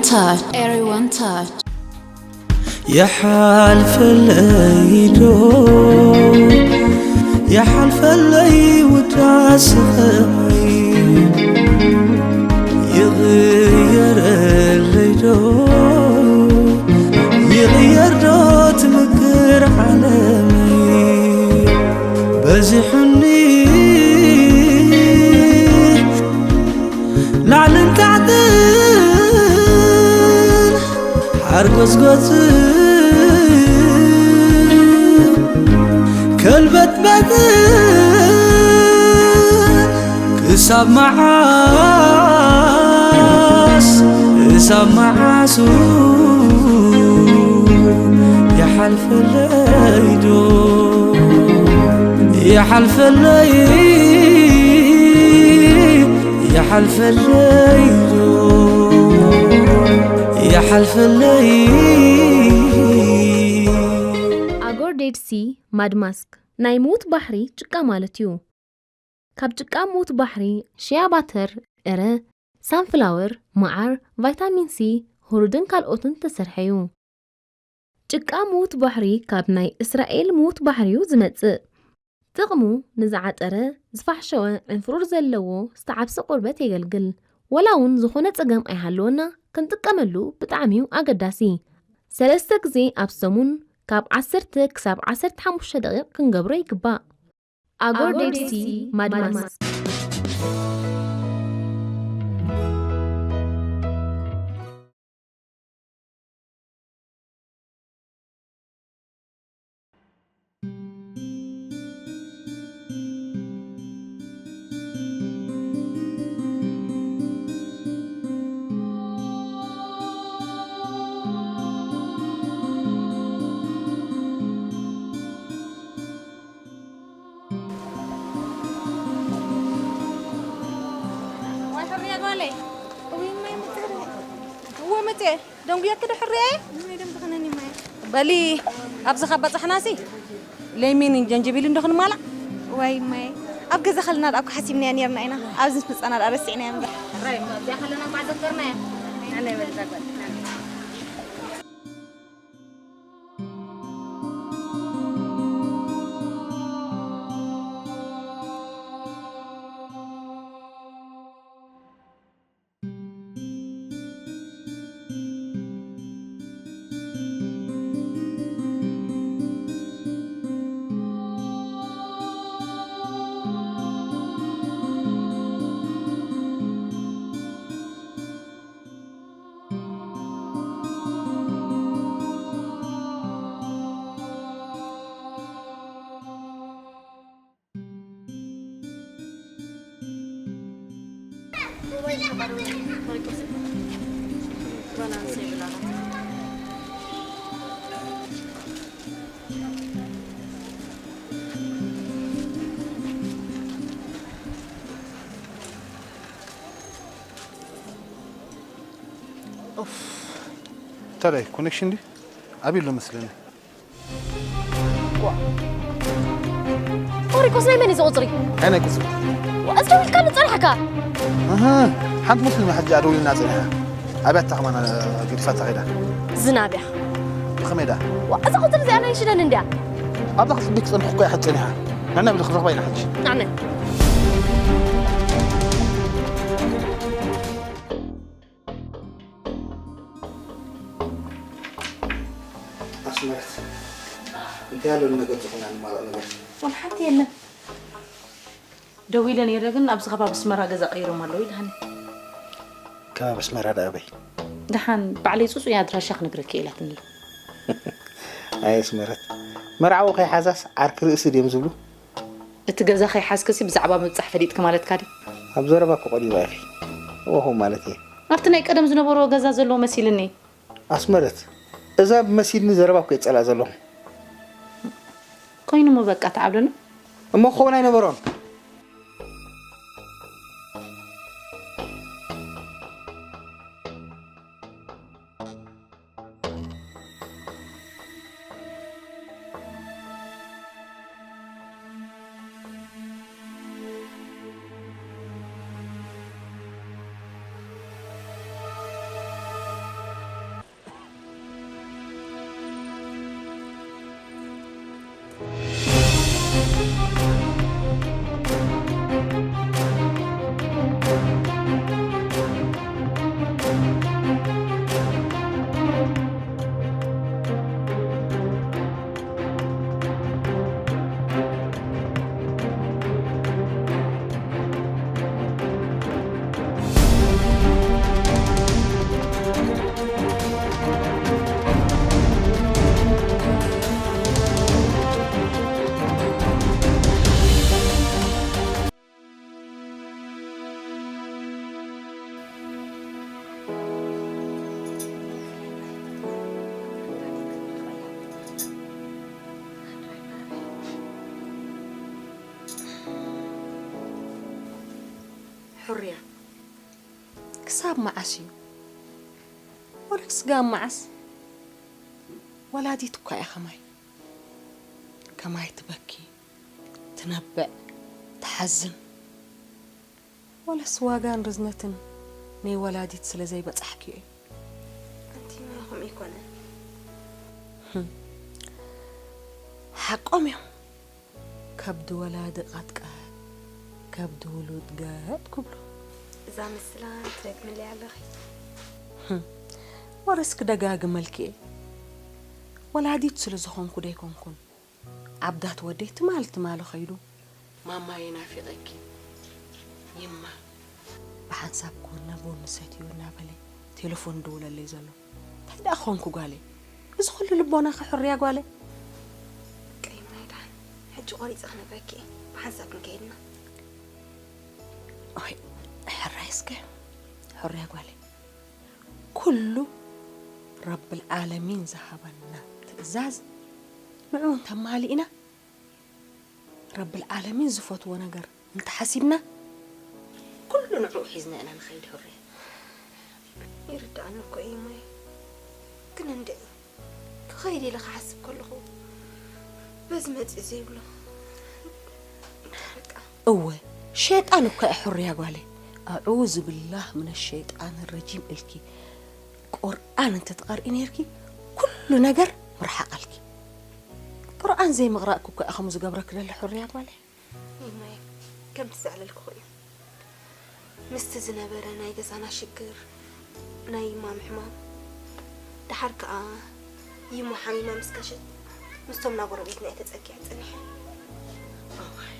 Touch, everyone touch. يحلفلي دو يحلفلي وداس خمي يغير اللي دو يغير دو تمكر عالمي بزحني ላዕልን ታሕትን ሓርጎጽጎጽን ከልበጥበጥን ክሳብ መዓስ ክሳብ መዓሱ ይሓልፈለይ ዶ ይሓልፈለይ ይሓልፈለይ ዶ ይሓልፈለይ ኣጎር ዴድ ሲ ማድማስክ ናይ ምዉት ባሕሪ ጭቃ ማለት እዩ። ካብ ጭቃ ምዉት ባሕሪ ሽያ ባተር፣ ዕረ፣ ሳንፍላወር፣ መዓር፣ ቫይታሚን ሲ፣ ሁሩድን ካልኦትን ዝተሰርሐ እዩ። ጭቃ ምዉት ባሕሪ ካብ ናይ እስራኤል ምዉት ባሕሪ እዩ ዝመጽእ። ጥቕሙ ንዝዓጠረ፣ ዝፋሕሸወ፣ ዕንፍሩር ዘለዎ፣ ዝተዓብሰ ቆርበት የገልግል። ወላ እውን ዝኾነ ጸገም ኣይሃለወና ክንጥቀመሉ ብጣዕሚ እዩ ኣገዳሲ። ሰለስተ ግዜ ኣብ ሰሙን ካብ ዓሰርተ ክሳብ ዓሰርተ ሓሙሽተ ደቂቕ ክንገብሮ ይግባእ። ኣጎር ዴድ ሲ ማድማስ። ዋይ ሕርያ ጓለይ። እውይ ማይ መጥረ። እወ መጤ ደንጉየኪ ዶ ሕርያ? ማይ ደም ዝኸነኒ ማይ። በሊ ኣብዚ ካብ በጻሕናሲ ለሚን ጀንጅቢል እንዶ ክንማላዕ። ዋይ ማይ ኣብ ገዛ ከለና ደኣ እኮ ሓሲብናያ ነርና ኢና። ኣብዚ ምስ መጻና ደኣ ረሲዕናያ እምበር። ራይ እዚኣ ከለና እኳ ዘከርናያ። እንታይ ኮኔክሽን ድዩ? ኣበይ ኣሎ መስለኒ። ኦሪኮስ ናይ መን እዩ እዚ ቁፅሪ? ኣይ ናይ ቁፅሪ። እዚ ደዊልካ ንፀናሕካ። ኣህ፣ ሓንቲ ሙስሊም ሕጂ ኣደውልና ፀኒሓ። ኣብያ ተኸማና ገዲፋታ ከይዳ። ዝናብያ። ብኸመይ ዳ? እዛ ቁፅሪ እዚኣ ናይ ሽደን እንድያ። ኣብዛ ክፅቢ ክፀንሕ እኮ እያ ሕጂ ፀኒሓ። ንዕና ብሊ ክንረኽባ ኢና ሕጂ። ንዕና። ኣስመረት እንታይ ኣሎ ነገር ዝኾነ ንማረቕ ነገር ወላ ሓንቲ የለን። ደዊለ ነይረ ግን ኣብዚ ከባቢ ኣስመራ ገዛ ቀይሮም ኣለዉ ኢልሃኒ። ከባቢ ኣስመራ ዳ ኣበይ? ደሓን ባዕለይ ፅፁይ ኣድራሻ ክነግረኪ እየ ኢላትኒ። ኣይ ኣስመረት መርዓዊ ከይሓዛስ ዓርኪ ርእሲ ድዮም ዝብሉ? እቲ ገዛ ከይሓዝክሲ ብዛዕባ ምብፃሕ ፈሊጥኪ ማለትካ ድዩ? ኣብ ዘረባ እኮ ቀዲሩ ኣኺ እወ ማለት እየ። ኣብቲ ናይ ቀደም ዝነበርዎ ገዛ ዘለዎ መሲልኒ። ኣስመረት እዛ ብመሲልኒ ዘረባ እኮ የፀላእ ዘለኹ። ኮይኑ እሞ በቃ ተዓብለሉ። እሞ ክኸውን ኣይነበሮን። ሕርያ ክሳብ መዓስ እዩ? ወላ ስጋብ መዓስ? ወላዲት እኳ እያ ከማይ። ከማይ ትበኪ፣ ትነብዕ፣ ትሓዝን። ወላስ ዋጋን ርዝነትን ናይ ወላዲት ስለ ዘይበጻሕክዮ እዩ? ኣንቲ ማይ ከምኡ ኣይኮነን። ህም። ሓቆም እዮም። ከብዲ ወላዲ ቐጥቀጥ፣ ከብዲ ውሉድ ገጥ ክብሉ። እዛ ምስላ ትደግምለይ ኣለኺ። ህም። ወረስ ክደጋግመልኪ እየ። ወላዲት ስለ ዝኾንኩ ዶ ኣይኮንኩን? ዓብዳት ወደይ ትማል ትማሊ ኸይዱ፣ "ማማየ ናፊቐኪ፣ ይማ ብሓንሳብ ጎና ቡን ንሰትዮ" እናበለ ቴሌፎን ድውለለይ ዘሎ። እንታይ ደኣ ኾንኩ ጓለይ? እዚ ኹሉ ልቦናኺ ሕርያ ጓለይ? ቀይ ማይ ደሓን፣ ሕጂ ቆሪጸ ክነግረኪ እየ። ብሓንሳብ ክንከይድ ኢና። ኦይ፣ ሕራይ እስከ፣ ሕርያ ጓለይ። ኩሉ ረብል ዓለሚን ዝሃበና ትእዛዝ ንዑ እንተማሊእና፣ ረብል ዓለሚን ዝፈትዎ ነገር እንተሓሲብና፣ ኩሉ ንዑ ሒዝና ኢና ንኸይድ። ሕርያ፣ ይርድኣኒ እኮ እዩ ማይ፣ ግን እንድዒ ክኸይድ ኢለ ክሓስብ ከለኹ በዚ መፂኡ ዘይብሎ በቃ። እወ፣ ሸይጣን እኮ እዩ ሕርያ ጓለይ። ኣዑዙ ብላህ ምነ ሸይጣን ረጂም ኢልኪ ቁርኣን እንተትቐርኢ ነይርኪ፣ ኩሉ ነገር ምርሓቐልኪ። ቁርኣን ዘይምቕራእኪ እኮ እዩ ከምኡ ዝገብረኪ ዘሎ ሕርያ ጓለይ። ይማየ፣ ከምቲ ዘዕለልክኹ እዩ። ምስቲ ዝነበረ ናይ ገዛና ሽግር፣ ናይ ይማም ሕማም፣ ደሓር ከኣ ይሞ ሓሚማ ምስ ከሸት፣ ምስቶም ናብ ጎረቤትና እየ ተጸጊዐ ጸኒሐ። እዋይ፣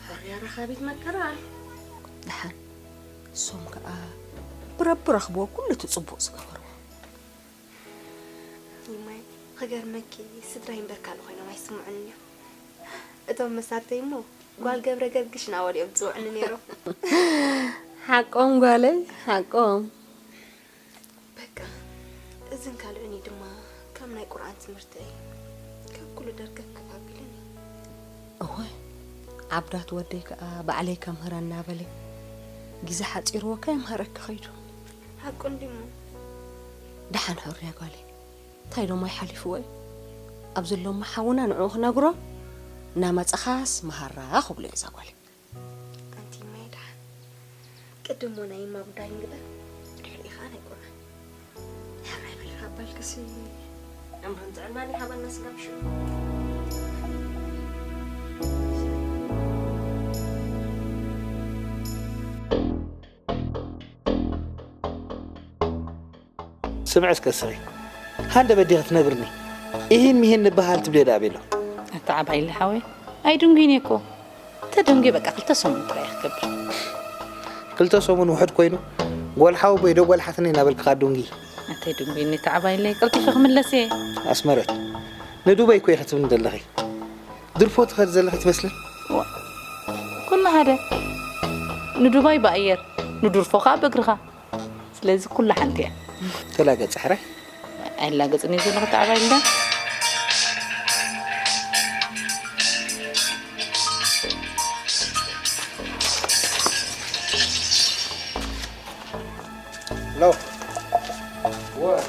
ሕርያ ረኻቢት መከራ። ደሓን፣ እሶም ከኣ ብረቢ ረኽብዎ ኩሉ እቲ ጽቡቕ ዝገበርዎ። ይማይ፣ ክገርመኪ፣ ስድራይ እምበር ካልእ ኮይኖም ኣይስምዑንን እዮም። እቶም መሳርተይ እሞ ጓል ገብረ ገርግሽ እናበሉ እዮም ዝጽውዑኒ ነይሮም። ሓቆም ጓለይ፣ ሓቆም። በቃ፣ እዝን ካልእን እዩ ድማ ካብ ናይ ቁርኣን ትምህርተይ ካብ ኩሉ ደርገፍ ከፍ ኣቢሉኒ። እወ፣ ዓብዳት ወደይ ከኣ ባዕለይ ከምህረ እናበለ ግዜ ሓጺርዎ ከየምሃረኪ ከይዱ። ሓቁ እንዲሞ። ደሓን ሕርያ ጓለይ። እንታይ ዶ ማይ ሓሊፍዎ እዩ? ኣብ ዘሎሞ ሓውና ንዕኡ ክነግሮ፣ እናመጸኻስ መሃራ ክብሎ እዩ እዛ ጓለይ። ኣንቲ ማይ ደሓን። ቅድሞ ናይ እማ ጉዳይ ንግበር፣ ብድሕሪኡ ኸኣ ናይ ቁርኣን። ሕራይ በል። ሓባልክሲ ዕምርን ጥዕናን ይሃበና ስጋብ ሽዑ። ስምዒ እስከ ስኺ። ሃንደበት ዲኺ ትነግርኒ? ኢሂን ሚሂን ንበሃል ትብልዮ ደኣ ቤሎ። ኣታ ዓባይለ ሓወይ፣ ኣይድንጉይን እየ እኮ። ተደንጉየ በቃ ክልተ ሰሙን ጥራይ እየ ክገብር። ክልተ ሰሙን ውሑድ ኮይኑ፣ ጓል ሓወቦይ ዶ ጓል ሓትነይ እናበልክኻ ኣደንጉይ። ኣታ ኣይድንጉይኒ እታ ዓባይለይ፣ ቀልጢፈ ክምለስ እየ። ኣስመረት፣ ንዱባይ እኮ ኢኺ ትብልኒ ዘለኺ። ድርፎ ትኸዲ ዘለኺ ትመስለኒ። ዋ፣ ኩሉ ሓደ። ንዱባይ ብኣየር፣ ንድርፎ ኸኣ ብእግርኻ። ስለዚ ኩሉ ሓንቲ እያ። ተላገጽ ሕራይ። ኣይላገጽን እየ ዘለኹ፣ ተዓባይ እንዳ። ሎ። ወ-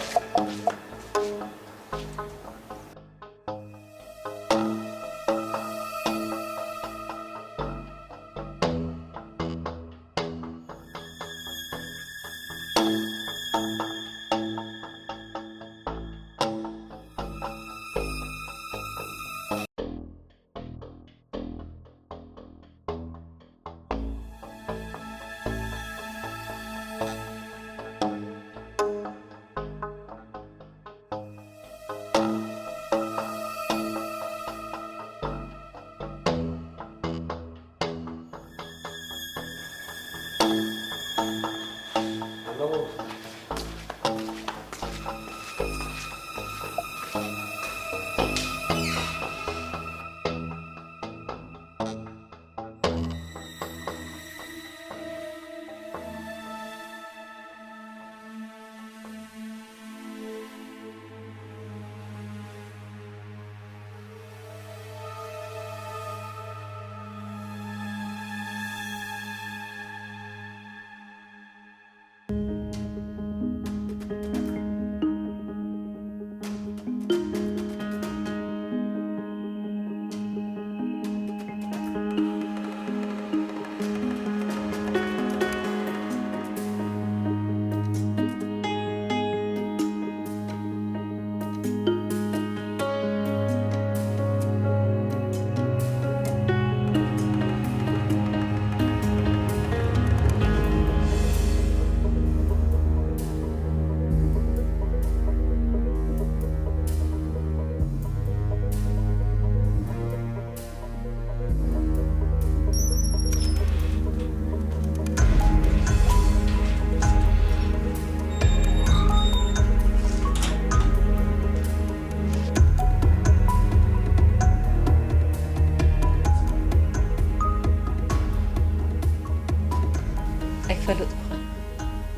ፈለጥኩኻ።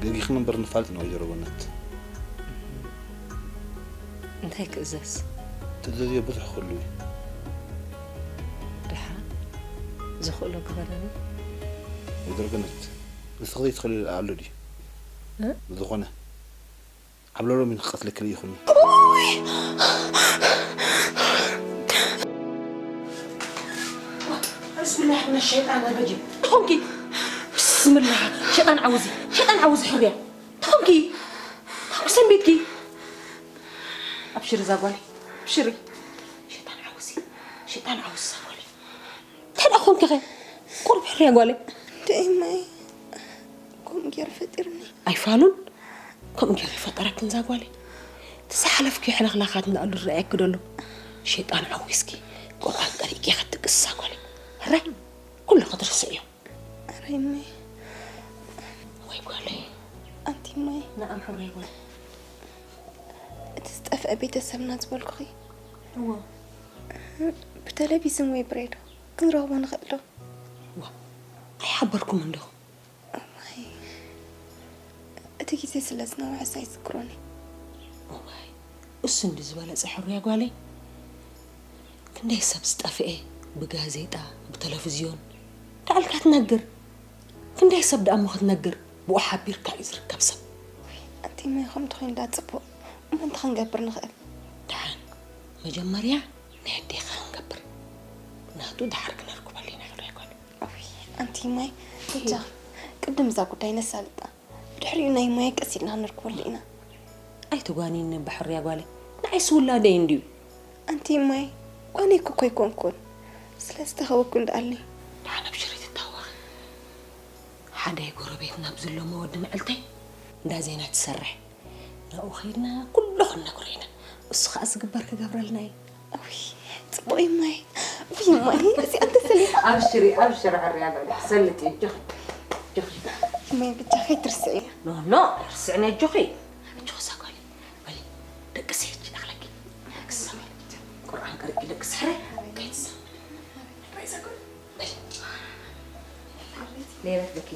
ገጊኽኒ እምበር ንፋለጥ ኢና ወይዘሮ ገነት። እንታይ ክእዘዝ? ትእዘዝዮ ብዙሕ ክህሉ እዩ። ደሓን ዝኽእሎ ግበረኒ። ወይዘሮ ገነት፣ ንስኺ ዘይትኽእልዮ ኣሎ ድዩ? እ? ብዝኾነ ዓብለሎም እዩ ንኽቐትለኪ ርኢኹኒ። ብስምላህ ምን ሸይጣን ረጂም። ተኾንኪ ብስምላህ ሸይጣን ዓውዚ፣ ሸይጣን ዓውዚ ሕርያ። ተኾንኪ ሰንቢትኪ። ኣብሽሪ እዛ ጓለይ፣ ኣብሽሪ። ሸይጣን ዓውዚ፣ ሸይጣን ዓውዚ እዛ ጓለይ። እንታይ ደኣ ኾንኪ ኸ? ቁሩብ ሕርያ ጓለይ። ደይ ማይ ከምኡ ገይሩ ፈጢርኒ። ኣይፋሉን። ከምኡ ገይሩ ይፈጠረክን እዛ ጓለይ። እቲ ዝሓለፍክዮ ሕልኽላኻት እንዳኣሉ ዝረኣየኪ ደሎ። ሸይጣን ዓዊስኪ፣ ቁርኣን ቀሪእኪ ክትድቅሲ እዛ ጓለይ። ሕራይ፣ ኩሉ ክትርስዕዮ። ኣረ እመይ። ወይ ጓለይ። ኣንቲ እመይ። ነዓም ሕራይ ጓለይ። እቲ ዝጠፍአ ቤተሰብና ዝበልኩኺ። እዎ። ብቴሌቪዝን ወይ ብሬድዮ ክንረኽቦ ንኽእል ዶ? ዋ፣ ኣይሓበርኩምን ዶ? እዋይ፣ እቲ ግዜ ስለ ዝነውሐስ ኣይዝክሮን እየ። እዋይ፣ እሱ እንዲ ዝበለጸ ሕሩያ ጓለይ። ክንደይ ሰብ ዝጠፍኤ ብጋዜጣ፣ ብተለቪዝዮን፣ ደኣ ኢልካ ትነግር። ክንደይ ሰብ ደኣ እሞ ክትነግር፣ ብኡ ሓቢርካ እዩ ዝርከብ ሰብ። ኣንቲ እመይ፣ ከምቲ ኮይኑ ደኣ ጽቡቕ። እሞ እንታይ ክንገብር ንኽእል? ደሓን፣ መጀመርያ ናይ ኣዴኻ ክንገብር። ናቱ ደሓር ክነርክበሉ ኢና፣ ሕሩያ ጓል። ኣውይ፣ ኣንቲ እመይ፣ በጃኺ፣ ቅድም እዛ ጉዳይ ነሳልጣ። ብድሕሪኡ ናይ እመይ ቀስ ኢልና ክንርክበሉ ኢና። ኣይትጓንይኒ እባ ሕሩያ ጓለይ፣ ንዓይስ ውላደይ እንድዩ። ኣንቲ እመይ፣ ጓነይ እኮ ኣይኮንኩን። ስለዚ ተኸበኩን ደኣለይ። ደሓን ኣብሽሪ ትታወኺ። ሓደ ጎረቤትና ኣብዚ ኣሎ ወዲ መዐልተይ እንዳ ዜና ትሰርሕ። ናብኡ ኸይድና ኩሉ ክንነግሮ ኢና። እሱ ኸኣ ዝግበር ክገብረልና እዩ። እውይ፣ ጽቡቕ እዩ እማይ። እውይ እማይ፣ እዚኣ እንተሰሊጣ። ኣብሽሪ፣ ኣብሽሪ፣ ሕርያ በሊ። ሰልጢ፣ ኣጆኺ፣ ኣጆኺ። እማይ፣ ብቻ ከይትርስዕያ። ኖ፣ ኖ፣ ኣይርስዕን፣ ኣጆኺ። ኣጆኺ እዛ ጓለይ። በሊ፣ ደቅሲ ሕጂ እኽለኪ። ደቅሲ እዛ ጓለይ። ቁርኣን ቀሪእኪ ደቅሲ፣ ሕራይ። ከይትሳ-፣ ሕራይ እዛ ጓለይ። በሊ። ሌበት በኪ።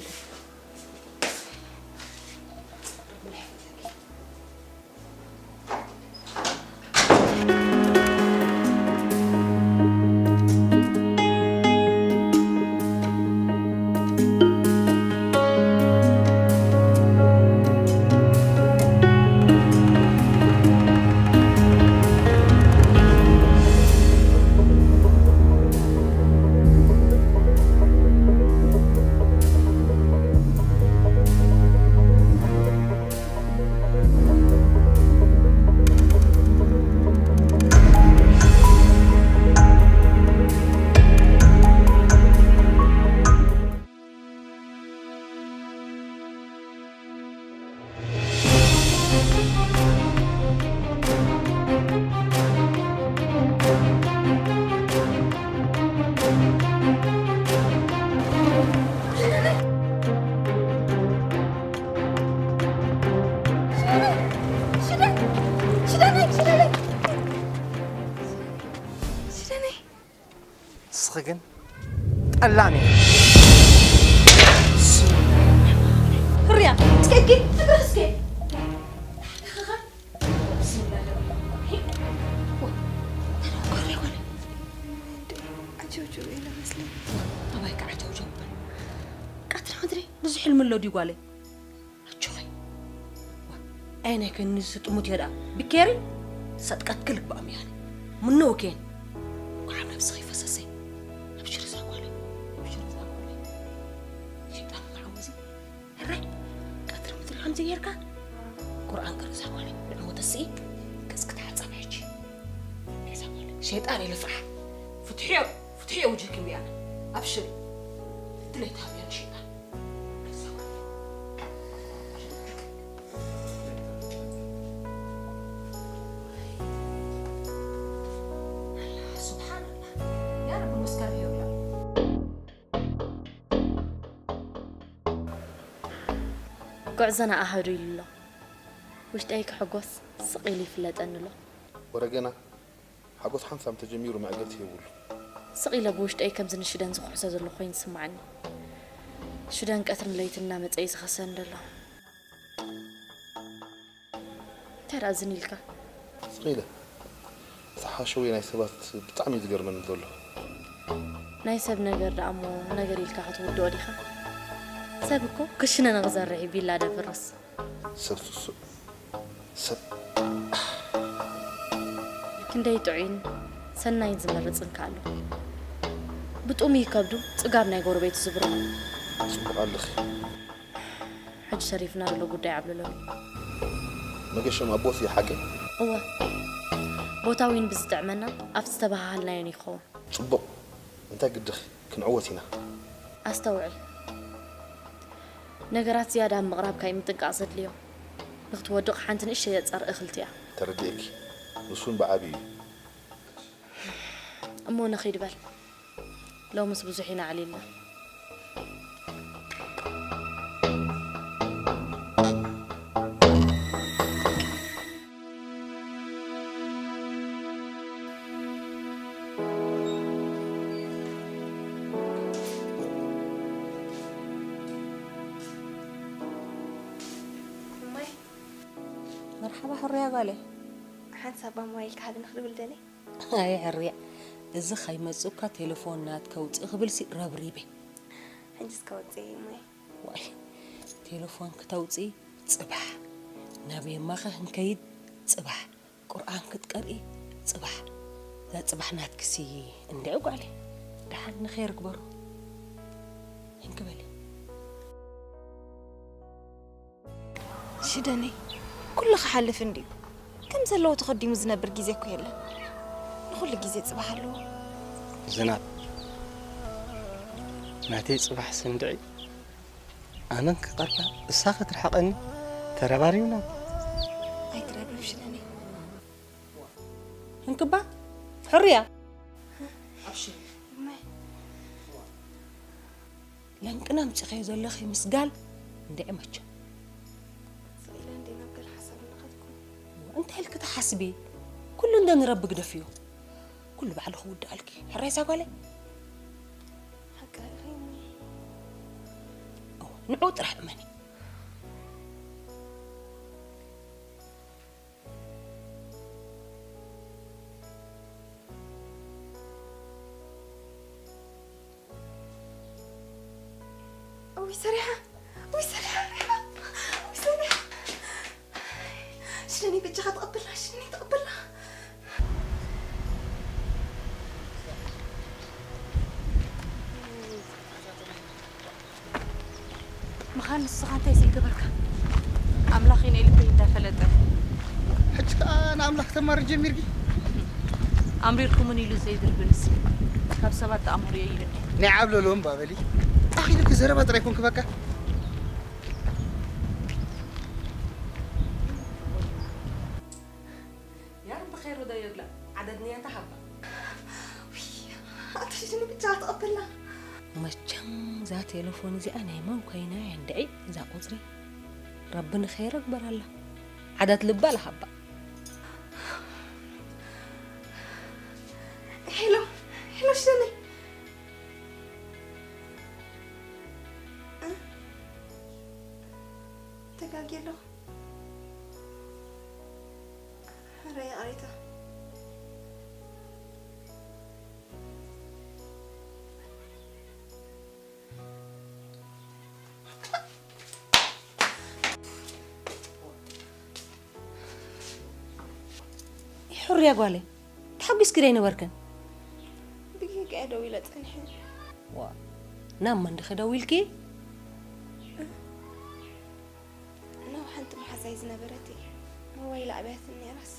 ሽደነይ፣ ሽደነይ፣ ሽደነይ። ንስኺ ግን ጠላም ኢኺ። ፍርያ፣ እስከ እኪ፣ እግርኽ እስከ። ዓጀውጀው ኢለ መስለኒ። ኣባይ ከዓ ዓጀውጀው በል። ቀትሪ ምድሪ ብዙሕ ሕልሚ ኣሎ ድዩ ጓለይ? ኣጆኺ። ዋ፣ ዓይነይ ከኒ ዝጥሙት እዮ ደኣ። ብኬሪ ሰጥቀት ክልግባኦም እያ። ምነው ኬን። ኳዓ ነብስኺ ፈሰሰ። ኣብሽሪ እዛ ጓለይ። ኣብሽሪ እዛ ጓለይ። ሸይጣን መዓወዚ። ሕራይ። ቀትሪ ምድሪ ከምዚ ጌርካ። ቁርኣን ቅሪ እዛ ጓለይ። ንዕሞ ተስኢ። ገጽ ክትሓጸብ ሕጂ። እዛ ጓለይ። ሸይጣን ኢሉ ፍራሕ። ፍትሕዮ። ፍትሕዮ ውጅኪ እያ። ኣብሽሪ። ድሌት ሃብዮ ንሸይጣን። ጉዕዞና ኣሃዱ ኢሉ ኣሎ። ውሽጠይ ክሕጎስ ስቕ ኢሉ ይፍለጠኒ ኣሎ። ወረ ገና ሓጎስ ሓንሳብ ተጀሚሩ መዕገቲ የብሉ። ስቕ ኢለ ብውሽጠይ ከምዚ ንሽደን ዝኹሕሶ ዘሎ ኮይኑ ዝስምዓኒ። ሽደን ቀትርን ለይትን እናመጸ እዩ ዝኸሰን ዘሎ። እንታይ ደኣ ዝን ኢልካ? ስቕ ኢለ። እቲ ሓሸውየ ናይ ሰባት ብጣዕሚ እዩ ዝገርመኒ ዘሎ። ናይ ሰብ ነገር ደኣ እሞ ነገር ኢልካ ክትውድኦ ዲኻ? ሰብ እኮ ክሽነ ንኽዘርሕ እዩ ቢላ ደፍርስ። ሰብ ስሱዕ። ሰብ። ክንደይ ጥዑይን ሰናይን ዝመርጽ እንካ ኣሎ። ብጥሙይ ከብዱ ጽጋብ ናይ ጎረቤቱ ዝብርሆ። ጽቡቕ ኣለኺ። ሕጂ ሸሪፍና ዘሎ ጉዳይ ዓብልሎም እዩ። መገሸም ኣቦት እዩ ሓቂ? እወ። ቦታ ዊን ብዝጥዕመና ኣብቲ ዝተበሃሃልናዮን ይኸውን። ጽቡቕ። እንታይ ግድኺ? ክንዕወት ኢና። ኣስተውዕል። ነገራት ዝያዳ ኣብ ምቕራብካ እዩ ምጥንቃቕ ዘድልዮ። ንክትወድቕ ሓንቲ ንእሽተይ ዘጻር እኽልቲ እያ። ተረዲኤኪ። ንሱን ብዓቢ እዩ። እሞ ንኺድ በል። ሎምስ ብዙሕ ኢና ኣዕሊልና። እማይ። መርሓባ ሕሩያ ጓለይ። ሓንሳብ ሞባይልካ ሃብኒ ክድውል ደልየ። ኣይ ሕሩያ፣ እዚ ከይመጽኡካ ቴሌፎን ናትካ ውጽእ ክብልሲ ረብሪበ። ሕጂስ ከወጽእ እየ እማይ። ዋይ፣ ቴሌፎን ክተውጽኢ ጽባሕ፣ ናብ የማኸ ክንከይድ ጽባሕ፣ ቁርኣን ክትቀርኢ ጽባሕ። እዛ ጽባሕ ናትክሲ እንድዒ ጓለይ፣ ደሓን ንኸይር ግበሮ። እንክበሊ። ሽደነይ፣ ኩሉ ክሓልፍ እንድዩ። ከም ዘለዎ ተኸዲሙ ዝነብር ግዜ እኮ የለን። ንኹሉ ግዜ ጽባሕ ኣለዎ። ዝናብ፣ ናተይ ጽባሕ ስንድዒ፣ ኣነን ክቐርባ እሳ ክትርሕቐኒ ተረባሪብና። ኣይትረብሽ ሽደነይ። እንክባ፣ ሕሩያ። ኣብሽር። እማይ። ለንቅና ኣምጺኸዮ ዘለኺ ምስ ጋል እንድዒ መቸም። ስቕ ኢለ እንደ ናብ ገለ ሓሳብ እናኸድኩ። እንታይ ኢልኪ ትሓስቢ? ኩሉ እንደ ንረቢ ግደፍዮ። ኩሉ ባዕሉ ክውድኣልኪ። ሕራይ እዛ ጓለይ? ሓቂ ኢኺ እማይ። እወ፣ ንዕኡ ጥራሕ እመኒ። ውይ ሰሪሓ፣ ውይ ሰሪሓ፣ ውይ ሰሪሓ። ሽደኒ በጃኻ ተቐበልና፣ ሽደኒ ተቐበልና። ምኻን ንስኻ እንታይ ዘይገበርካ? ኣምላኽ ኢነ ኢልካ እንዳፈለጠ። ሕጂ ከኣ ንኣምላኽ ተማሪ ጀሚርኪ? ኣምሪርኩምን ኢሉ ዘይድርብንሲ ካብ ሰባት ተኣምሩ እየ ይብል። ናይ ዓብለሎም ባበሊ። ኣኺልኪ ዘረባ ጥራይ ኮንኪ በቃ። يا رب خير وده يقلع عدد نياتها حبة. ውይ፣ ኣታ ሽደኒ ብቻ ተቐበልና። መቸም እዛ ቴሌፎን እዚኣ ናይ መን ኮይና እያ እንድዒ እዛ ቁጽሪ? ረቢ ንኸይረ ግበራላ። ዓዳት ልባ ለሃባ። ሄሎ፣ ሄሎ ሽደኒ። እ? ተጋግየ ኣለኹ። ሕረ ይቕሬታ። ሕሩያ ጓለይ፣ ተሓጒስኪ ዶ ኣይነበርክን? ብጌጋ እየ ደዊለ ጸኒሐ። ዋ፣ ናብ መን ድኺ ደዊልኪ? ናብ ሓንቲ መሓዛይ ዝነበረት እየ። ሞባይል ኣብያትኒ ነይራስ።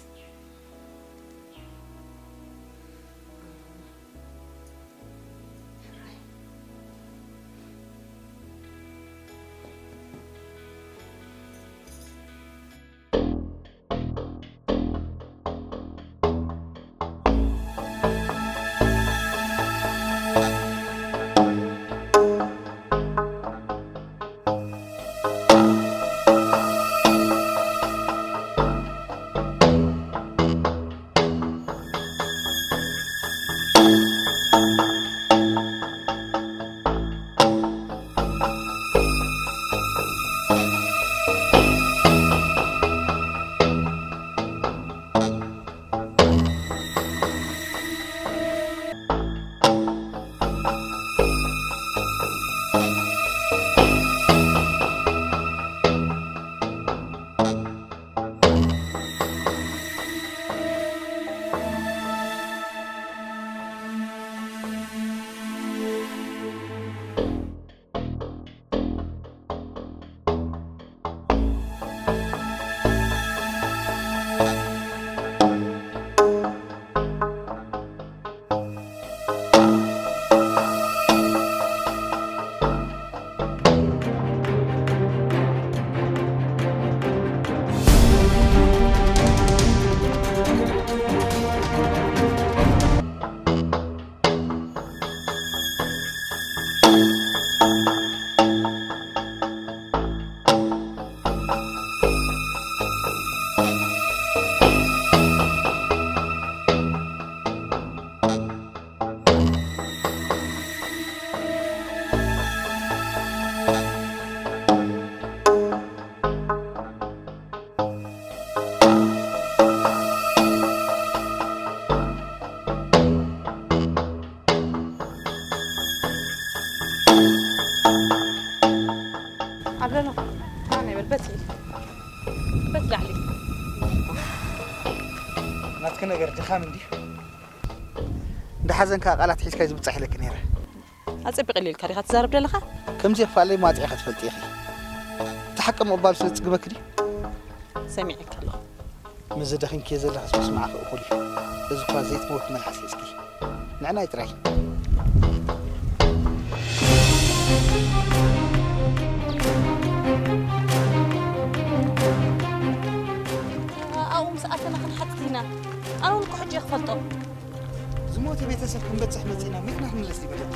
ኣብ ለሎ ኣነ ይበል በቲ በቲ ላዕሊ ናትኪ ነገር ድኻም እንዲ እንዳ ሓዘንካ ቃላት ሒዝካ ዝብጻሕ ኢለኪ ነይረ። ኣጸቢቕ ኢልካ ዲኻ ትዛረብ ዘለኻ? ከምዚ የፋለይ ማጽያ ክትፈልጢ ኢኺ። እቲ ሓቂ ምቕባል ስለ ዝጽግመኪ ድዩ? ሰሚዐኪ ኣለኹ። ምስ ዘደኺምክዮ ዘለኽስ ምስማዕኺ እኹል እዩ። እዚ እኳ ዘይትመውቲ መልሓስ ሒዝኪ። ንዕናይ ጥራይ። ኣብኡ ምስ ኣተና ክንሓትት ኢና። ኣነ እውን እኮ ሕጂ እየ ክፈልጦ። ዝሞተ ቤተሰብ ክንበጽሕ መጺእና፣ ሜትና ክንምለስ ይበለኪ።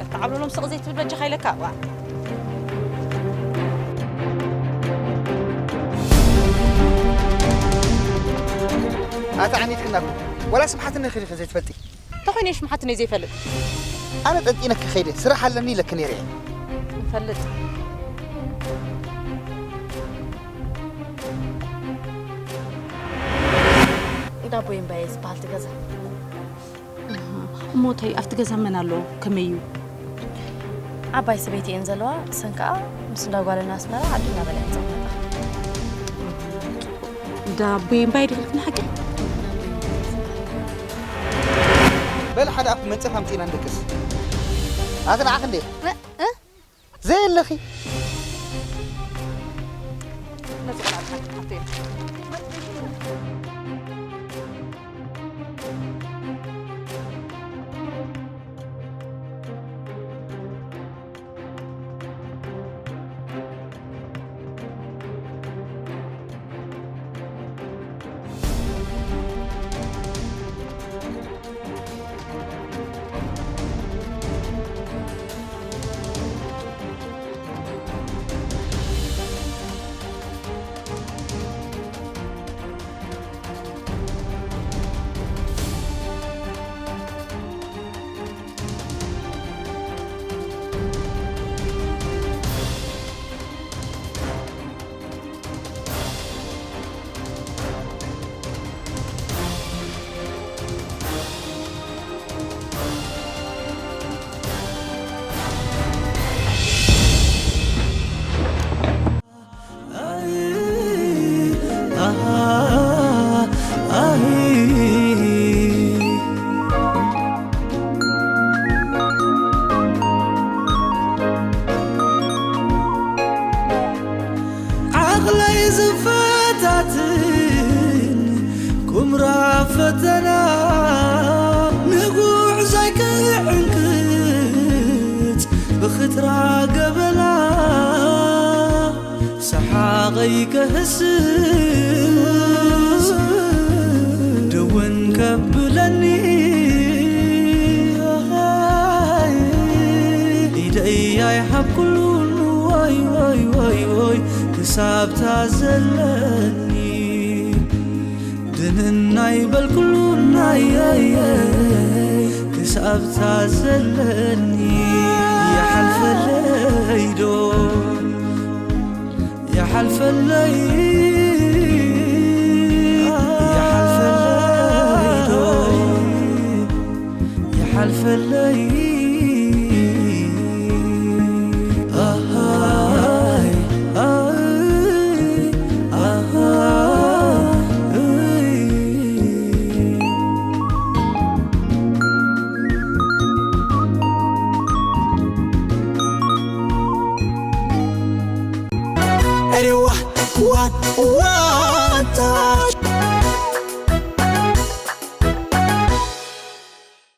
በቃ ዓብለሎም ስቕ ዘይትብል በጃኻ ኢለካ። ዋ። ኣታ ዓኒትክና እኮ። ወላ ስምሓትኒ ኢኺ ዘይትፈልጢ። ተኾይነ ሽምሓትኒ ዘይፈልጥ። ኣነ ጠንጢነኪ ከይደ፣ ስራሕ ኣለኒ ኢለኪ ነይረ እየ። ንፈልጥ። እንዳ ኣቦይ እምባየ ዝበሃል እቲ ገዛ። እሞ እንታይ ኣብቲ ገዛ መን ኣሎ? ከመይ እዩ? ዓባይ ሰበይቲ እየን ዘለዋ። እሰን ከኣ ምስ እንዳ ጓለን ኣስመራ ዓዲ እናበላ እየን ዝቕመጣ። እንዳ ኣቦይ እምባየ ዲኺ ኢልክኒ ሓቂ? በል ሓደ ኣፍ መንጸፍ ኣምጺእና ንደቅስ። ኣቲ ንዓኺ እንዴ? እ? እ? ዘየለኺ። ነዚ ቆልዓ ሓፍተይ። ዓቕለይ ዝፈታትን ቁምራ ፈተና ንጉዕዞይ ክዕንክት ብኽትራ ገበና ሰሓቐይ ከህስስ ደወን ከብለኒ ኢደይ ኣይሃብኩሉን ወይ ወይ ወይ ወይ ክሳብታ ዘለኒ ድንናይ በልኩሉን ኣየየ ክሳብታ ዘለኒ ይሓልፈለይ ዶ ይሓልፈለይ ይሓልፈለይ ዶ ይሓልፈለይ ኣሃይ ኣይ ኣሃይ Anyone, one, one.